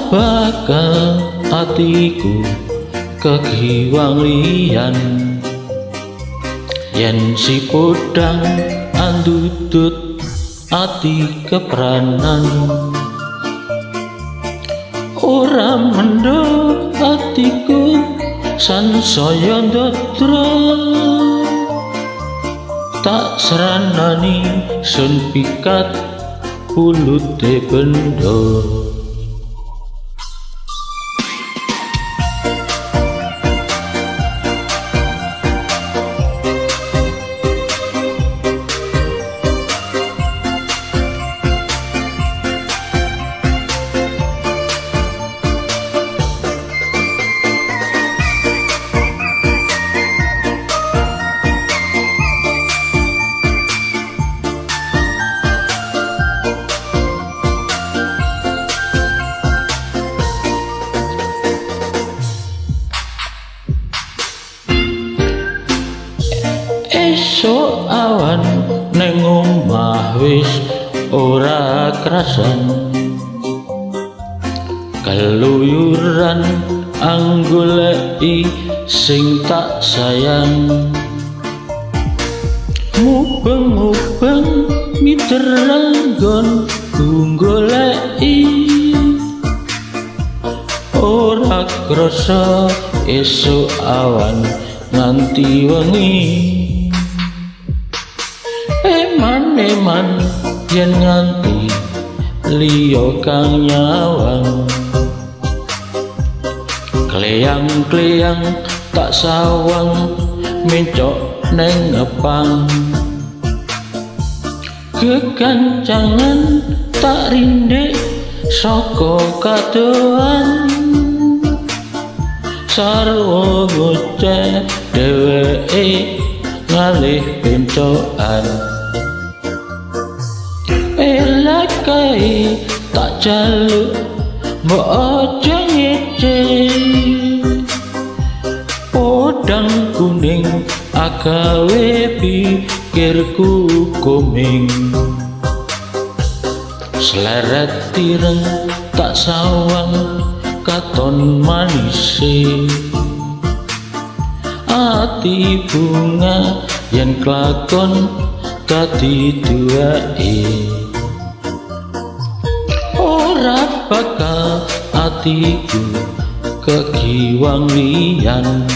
Bakal atiku kegiwang liyan. Yen si podang andudut ati kepranan. Ora mendho atiku sansaya ndadra. Tak seranani sun pikat pulute bendho. Esuk awan neng omah wis ora krasan. Keluyuran anggoleki sing tak sayang. Mubeng-mubeng miter nggon goleki. Ora krasa esuk awan nganti wengi. Eman-eman yen nganti liya kang nyawang. Kleyang-kleyang tak sawang mencok neng ngepang. Kekancangan tak rindik saka kadohan. Sarwa ngoceh dheweke ngalih bencokan. Elakai tak jaluk mbok aja ngece. Podang kuning agawe pikirku koming. Sleret tireng tak sawang katon manise. Ati bunga yen klakon dadi duweke. Ora bakal atiku kegiwang liyan.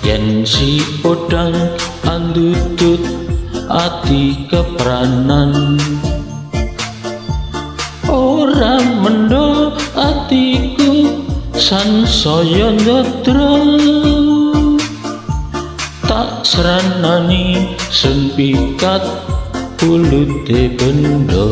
Yen si podang andudut ati kepranan. Ora mendho atiku sansaya ndadra. Tak seranani sun pikat pulute bendho.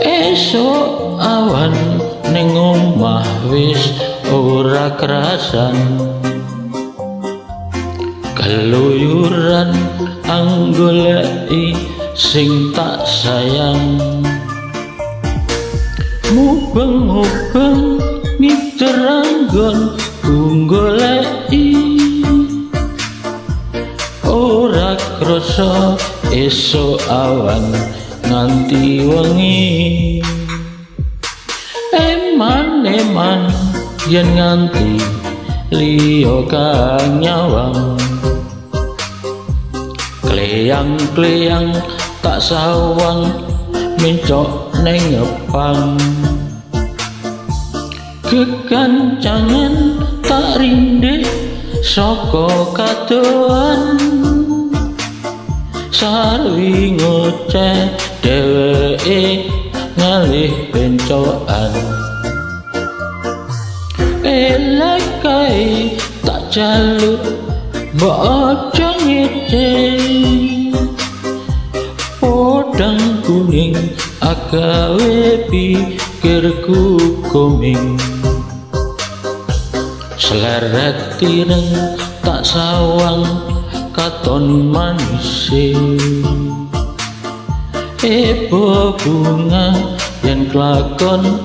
Esuk awan ning omah wis ora krasan. Keluyuran anggoleki sing tak sayang. Mubeng-mubeng miter nggon goleki. Ora krasa esuk awan nganti wengi. Eman-eman yen nganti liya kang nyawang. Kleyang-kleyang tak sawang mencok neng ngepang. Kekancangan tak rindik saka kadohan. Sarwi ngoceh dheweke ngalih bencokan. Elek kae tak jaluk mbok aja ngece. ngece. Podang kuning agawe pikirku koming. Seleret ireng tak sawang katon manise. Ebo bunga yen klakon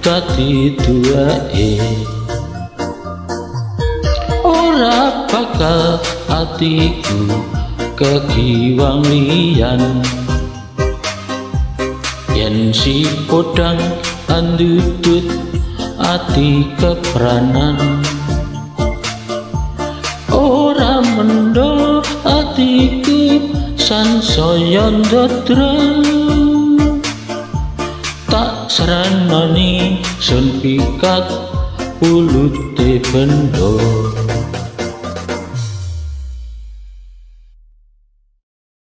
dadi duweke. Ora bakal atiku kegiwang liyan. Yen si podang andudut ati kepranan. Ora mendo atiku sansaya ndadra. Tak sranani sun pikat pulute bendo.